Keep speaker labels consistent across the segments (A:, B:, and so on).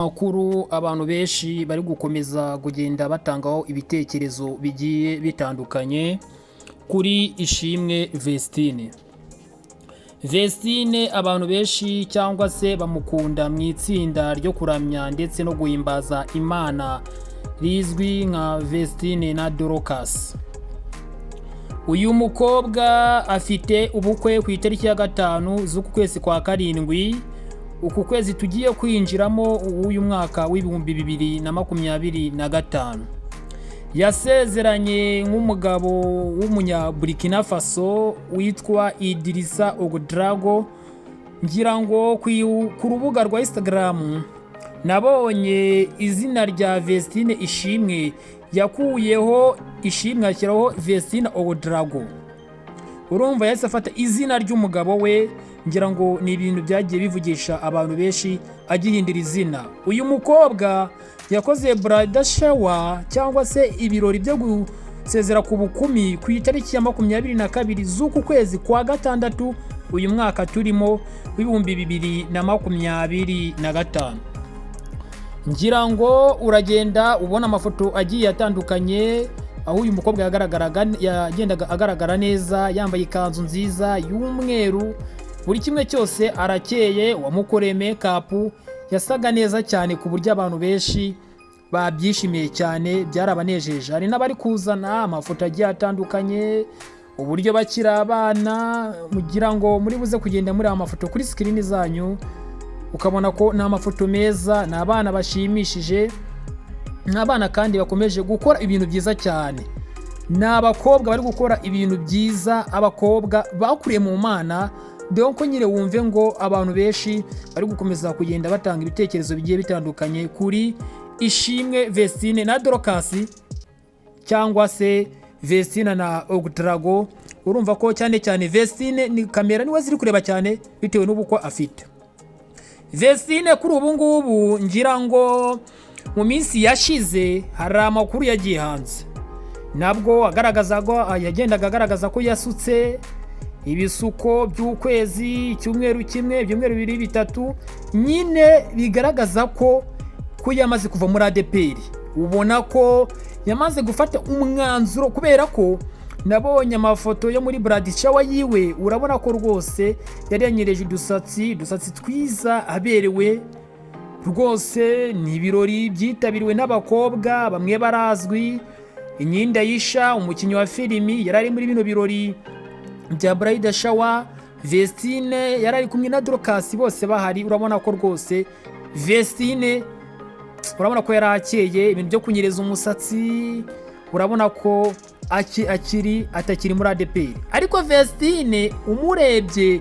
A: Amakuru abantu benshi bari gukomeza kugenda batangaho ibitekerezo bigiye bitandukanye kuri Ishimwe Vestine. Vestine abantu benshi cyangwa se bamukunda mu itsinda ryo kuramya ndetse no guhimbaza Imana rizwi nka Vestine na Dorcas. Uyu mukobwa afite ubukwe ku itariki ya 5 z'uku kwezi kwa 7, uku kwezi tugiye kwinjiramo w'uyu mwaka w'2025. Yasezeranye nk'umugabo w'Umunyaburikina Faso witwa Idrissa Ouedraogo. Ngira ngo ku rubuga rwa Instagram nabonye izina rya Vestine Ishimwe, yakuyeho Ishimwe ashyiraho Vestine Ouedraogo. Urumva yahise afata izina ry'umugabo we. Ngira ngo ni ibintu byagiye bivugisha abantu benshi agihindura izina. Uyu mukobwa yakoze bridal shower cyangwa se ibirori byo gusezera ku bukumi ku itariki ya 22 z'uku kwezi kwa 6, uyu mwaka turimo w'2025. Ngira ngo uragenda ubona amafoto agiye atandukanye aho uyu mukobwa yagaragaraga, yagendaga agaragara neza, yambaye ikanzu nziza y'umweru, buri kimwe cyose arakeye, uwamukoreye makeup yasaga neza cyane ku buryo abantu benshi babyishimiye cyane, byarabanejeje. Hari n'abari kuzana amafoto agiye atandukanye uburyo bakiri abana. Mugira ngo muri buze kugenda muri aya mafoto kuri screen zanyu, ukabona ko ni amafoto meza, ni abana bashimishije, ni abana kandi bakomeje gukora ibintu byiza cyane, ni abakobwa bari gukora ibintu byiza, abakobwa bakuriye mu Mana. Donc nyine wumve ngo abantu benshi bari gukomeza kugenda batanga ibitekerezo bigiye bitandukanye kuri Ishimwe Vestine na Dorcas cyangwa se Vestine na Ouedraogo. Urumva ko cyane cyane Vestine ni kamera niwe ziri kureba cyane bitewe n'ubukwe afite. Vestine kuri ubu ngubu, ngira ngo mu minsi yashize hari amakuru yagiye hanze nabwo agaragaza ko yagendaga agaragaza ko yasutse ibisuko by'ukwezi, icyumweru kimwe, ibyumweru 2, 3, nyine bigaragaza ko yamaze kuva muri ADEPR. Ubona ko yamaze gufata umwanzuro kubera ko nabonye amafoto yo muri bridal shower yiwe, urabona ko rwose yari yanyereje udusatsi, udusatsi twiza, aberewe rwose. Ni ibirori byitabiriwe n'abakobwa bamwe barazwi. Inyinda Yisha, umukinnyi wa filimi, yari ari muri bino birori bya bridal shower. Vestine yari ari kumwe na Dorcas, bose bahari. Urabona ko rwose Vestine, urabona ko yari akeye, ibintu byo kunyereza umusatsi, urabona ko akiri atakiri muri ADEPR. Ariko Vestine umurebye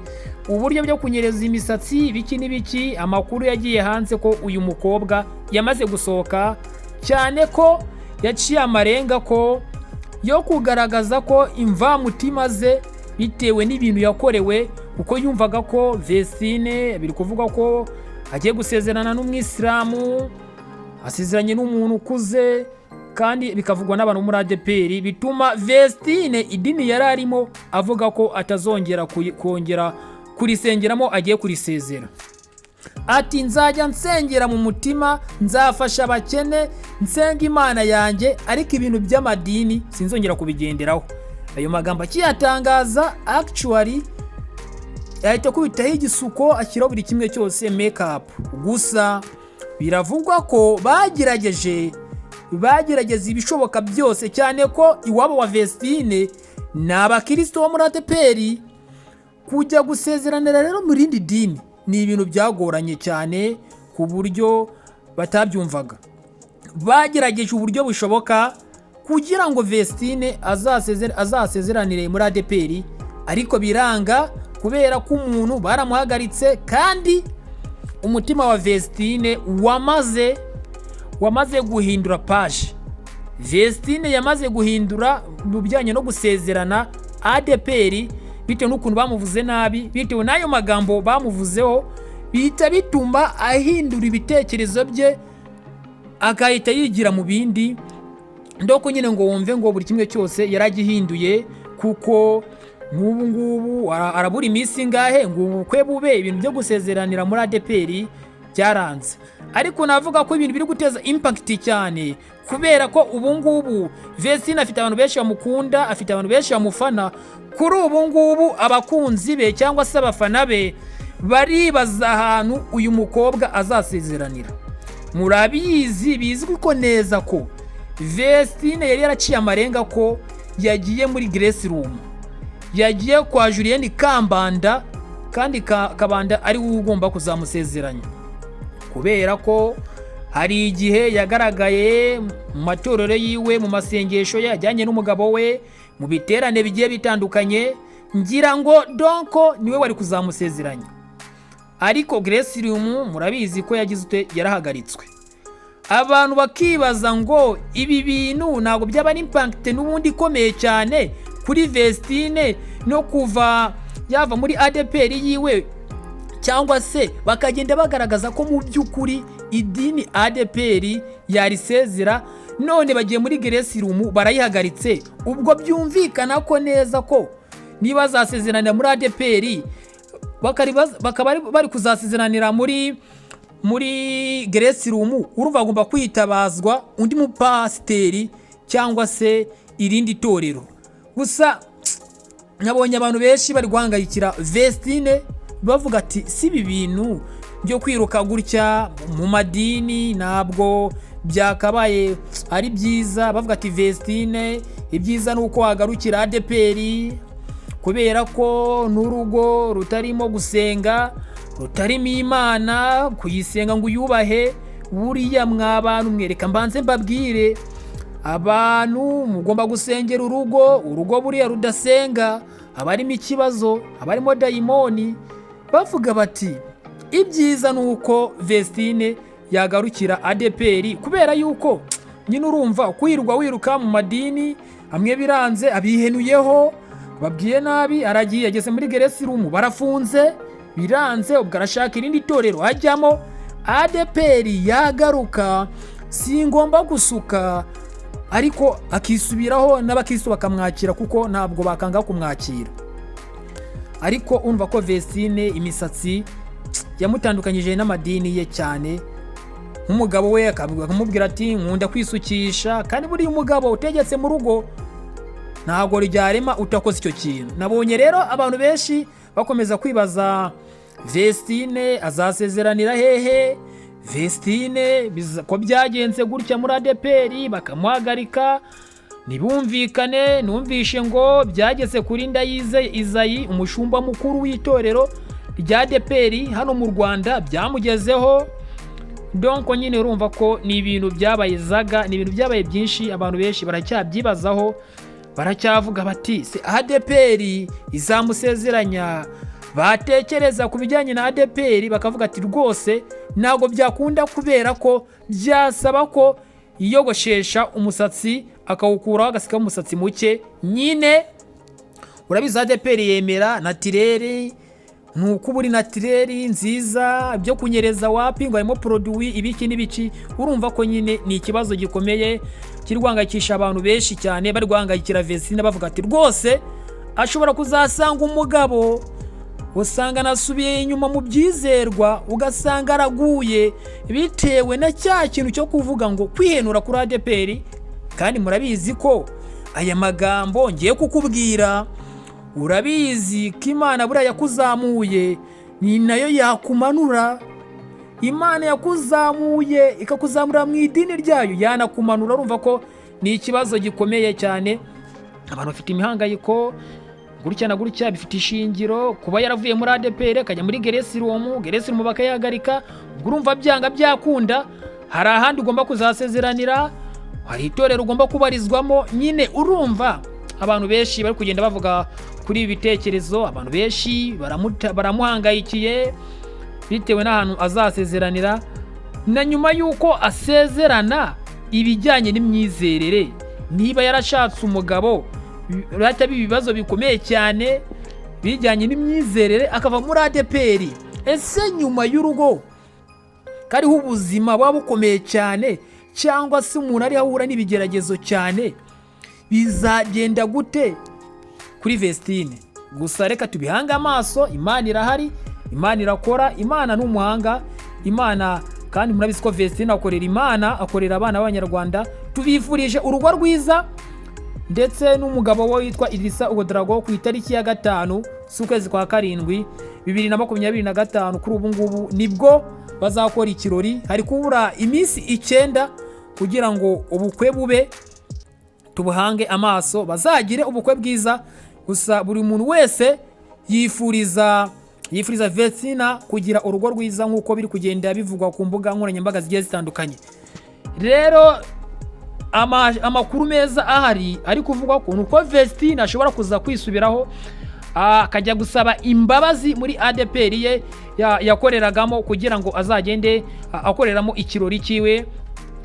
A: uburyo byo kunyereza imisatsi, ibiki n'ibiki, amakuru yagiye hanze ko uyu mukobwa yamaze gusohoka, cyane ko yaciye amarenga ko yo kugaragaza ko imvamutima ze bitewe n'ibintu yakorewe, kuko yumvaga ko Vestine biri kuvuga ko agiye gusezerana n'umwisilamu, asezeranye n'umuntu ukuze, kandi bikavugwa n'abantu muri ADEPR, bituma Vestine idini yari arimo avuga ko atazongera kongera kurisengeramo, agiye kurisezera. Ati: "Nzajya nsengera mu mutima, nzafasha abakene, nsenga Imana yanjye, ariko ibintu by'amadini sinzongera kubigenderaho." Ayo magambo akiyatangaza, actually ahita akubitaho igisuko, ashyiraho buri kimwe cyose, makeup. Gusa biravugwa ko bagerageje, bagerageza ibishoboka byose, cyane ko iwabo wa Vestine ni abakirisito bo muri ADEPR. Kujya gusezeranira rero mu rindi dini ni ibintu byagoranye cyane ku buryo batabyumvaga. Bagerageje uburyo bushoboka kugira ngo Vestine azasezeranire muri ADEPR, ariko biranga kubera ko umuntu baramuhagaritse, kandi umutima wa Vestine wamaze guhindura page. Vestine yamaze guhindura mu bijyanye no gusezerana ADEPR bitewe n'ukuntu bamuvuze nabi, bitewe n'ayo magambo bamuvuzeho, bihita bituma ahindura ibitekerezo bye, agahita yigira mu bindi. Ndoko nyine ngo wumve ngo buri kimwe cyose yaragihinduye, kuko nk'ubu ngubu arabura iminsi ingahe ngo ubukwe bube? Ibintu byo gusezeranira muri ADEPR Byaranze, ariko navuga ko ibintu biri guteza impact cyane, kubera ko ubu ngubu Vestine afite abantu benshi bamukunda, afite abantu benshi bamufana. Kuri ubu ngubu abakunzi be cyangwa se abafana be baribaza ahantu uyu mukobwa azasezeranira. Murabizi, bizwi ko neza ko Vestine yari yaraciye amarenga ko yagiye muri Grace Room, yagiye kwa Julienne Kambanda, kandi Kabanda ari we ugomba kuzamusezeranya, kubera ko hari igihe yagaragaye mu matorero yiwe, mu masengesho ye, ajyanye n'umugabo we mu biterane bigiye bitandukanye. Ngira ngo donc niwe wari kuzamusezeranya, ariko Grace Room murabizi ko yagize ute? Yarahagaritswe. Abantu bakibaza ngo ibi bintu ntabwo byaba ari impact n'ubundi ikomeye cyane kuri Vestine, no kuva yava muri ADEPR yiwe, cyangwa se bakagenda bagaragaza ko mu by'ukuri idini ADEPR yarisezera, none bagiye muri Grace Room barayihagaritse. Ubwo byumvikana ko neza ko niba bazasezeranira muri ADEPR, bakaba bari kuzasezeranira muri Grace Room, urumva agomba kwitabazwa undi mupasiteri cyangwa se irindi torero. Gusa nabonye abantu benshi bari guhangayikira Vestine, bavuga ati: "Si ibi bintu byo kwiruka gutya mu madini ntabwo byakabaye ari byiza." Bavuga ati: "Vestine, ibyiza ni uko wagarukira ADEPR, kubera ko n'urugo rutarimo gusenga, rutarimo Imana, kuyisenga ngo uyubahe." Buriya mwa bantu mwereka, mbanze mbabwire abantu: mugomba gusengera urugo. Urugo buriya rudasenga haba harimo ikibazo, haba harimo dayimoni. Bavuga bati: "Ibyiza ni uko Vestine yagarukira ADEPR," kubera yuko nyine urumva kwirwa wiruka mu madini hamwe biranze, abihenuyeho, babwiye nabi, aragiye, ageze muri Grace Room barafunze, biranze, ubwo arashaka irindi torero ajyamo. ADEPR yagaruka, si ngomba gusuka, ariko akisubiraho n'abakristo bakamwakira, kuko ntabwo bakanga kumwakira. Ariko urumva ko Vestine imisatsi yamutandukanyije n'amadini ye cyane. Nk'umugabo we akamubwira ati: "Nkunda kwisukisha." Kandi buriya umugabo utegetse mu rugo ntabwo ryarema utakoze icyo kintu. Nabonye rero abantu benshi bakomeza kwibaza: Vestine azasezeranira hehe? Vestine ko byagenze gutya muri ADEPR bakamuhagarika, ntibumvikane? Numvishe ngo byageze kuri Ndayize Izayi, umushumba mukuru w'itorero rya ADEPR hano mu Rwanda, byamugezeho. Donc nyine urumva ko ni ibintu byabaye zaga, ni ibintu byabaye byinshi. Abantu benshi baracyabyibazaho, baracyavuga bati: "Se ADEPR izamusezeranya?" Batekereza ku bijyanye na ADEPR bakavuga ati: "Rwose ntabwo byakunda, kubera ko byasaba ko yiyogoshesha umusatsi akawukuraho, agasigamo umusatsi muke." Nyine urabizi, ADEPR yemera naturel, ni uko uba uri naturel nziza, ibyo kunyereza wapi, ngo harimo produit, ibiki n'ibiki. Urumva ko nyine ni ikibazo gikomeye kiri guhangayikisha abantu benshi cyane. Bari guhangayikira Vestine, bavuga ati: "Rwose ashobora kuzasanga umugabo, usanga anasubiye inyuma mu byizerwa, ugasanga araguye bitewe na cya kintu cyo kuvuga ngo kwihenura kuri ADEPR." Kandi murabizi ko aya magambo ngiye kukubwira, urabizi ko Imana buriya yakuzamuye ni nayo yakumanura. Imana yakuzamuye ikakuzamura mu idini ryayo, yanakumanura. Urumva ko ni ikibazo gikomeye cyane. Abantu bafite imihangayiko gutya na gutya, bifite ishingiro kuba yaravuye muri ADEPR akajya muri Grace Room, Grace Room bakayihagarika. Ubwo urumva byanga byakunda hari ahandi ugomba kuzasezeranira, hari itorero ugomba kubarizwamo. Nyine urumva abantu benshi bari kugenda bavuga kuri ibi bitekerezo. Abantu benshi baramuhangayikiye bitewe n'ahantu azasezeranira, na nyuma y'uko asezerana, ibijyanye n'imyizerere, niba yarashatse umugabo birahita biba ibibazo bikomeye cyane bijyanye n'imyizerere, akava muri ADEPR. Ese nyuma y'urugo kariho ubuzima buba bukomeye cyane, cyangwa se umuntu ariho ahura n'ibigeragezo cyane, bizagenda gute kuri Vestine? Gusa reka tubihange amaso. Imana irahari, Imana irakora, Imana ni umuhanga. Imana kandi murabizi ko Vestine akorera Imana, akorera abana b'Abanyarwanda. Tubifurije urugo rwiza ndetse n'umugabo we witwa Idrissa Ouedraogo. Ku itariki ya 5 z'ukwezi kwa karindwi 2025, kuri ubu ngubu nibwo bazakora ikirori. Hari kubura iminsi 9 kugira ngo ubukwe bube. Tubuhange amaso, bazagire ubukwe bwiza. Gusa buri muntu wese yifuriza Vestine kugira urugo rwiza, nk'uko biri kugenda bivugwa ku mbuga nkoranyambaga zigiye zitandukanye. Rero amakuru meza ahari ari kuvugwa ko ni uko Vestine ashobora kuza kwisubiraho, akajya gusaba imbabazi muri ADEPR ye yakoreragamo, kugira ngo azagende akoreramo ikirori cyiwe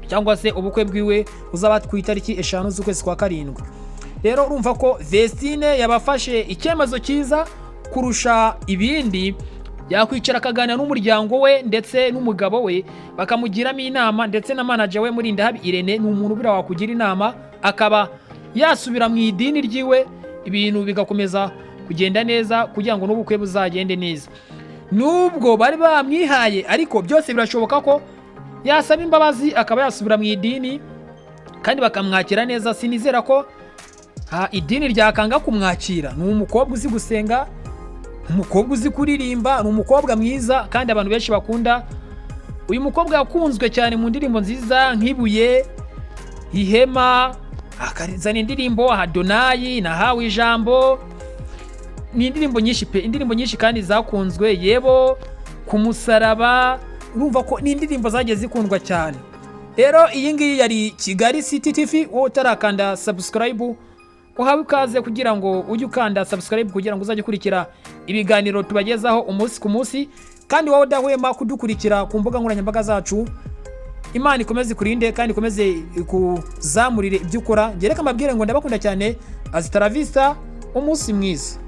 A: cyangwa se ubukwe bwiwe buzaba ku itariki 5 z'ukwezi kwa karindwi. Rero urumva ko Vestine yabafashe icyemezo cyiza kurusha ibindi, yakwicara akaganira n'umuryango we ndetse n'umugabo we, bakamugiramo inama, ndetse na manager we Murindahabi Irene ni umuntu buriya wakugira inama, akaba yasubira mu idini ryiwe, ibintu bigakomeza kugenda neza kugira ngo n'ubukwe buzagende neza. Nubwo bari bamwihaye, ariko byose birashoboka ko yasaba imbabazi, akaba yasubira mu idini kandi bakamwakira neza. Sinizera ko idini ryakanga kumwakira. Ni umukobwa uzi gusenga, umukobwa uzi kuririmba, ni umukobwa mwiza kandi abantu benshi bakunda. Uyu mukobwa yakunzwe cyane mu ndirimbo nziza nk'Ibuye, Ihema, akazana indirimbo Adonayi, Nahawe Ijambo. Ni indirimbo nyinshi pe, indirimbo nyinshi kandi zakunzwe, yebo ku musaraba. Urumva ko ni indirimbo zagiye zikundwa cyane. Rero iyi ngiyi yari Kigali City TV. Wowe utarakanda subscribe, uhawe ikaze kugira ngo ujye ukanda subscribe, kugira ngo uzajye ukurikira ibiganiro tubagezaho umunsi ku munsi. Kandi wowe udahwema kudukurikira ku mbuga nkoranyambaga zacu, Imana ikomeze ikurinde kandi ikomeze ikuzamurire ibyo ukora. Ngereka mbabwire ngo ndabakunda cyane. Hasta la vista, umunsi mwiza.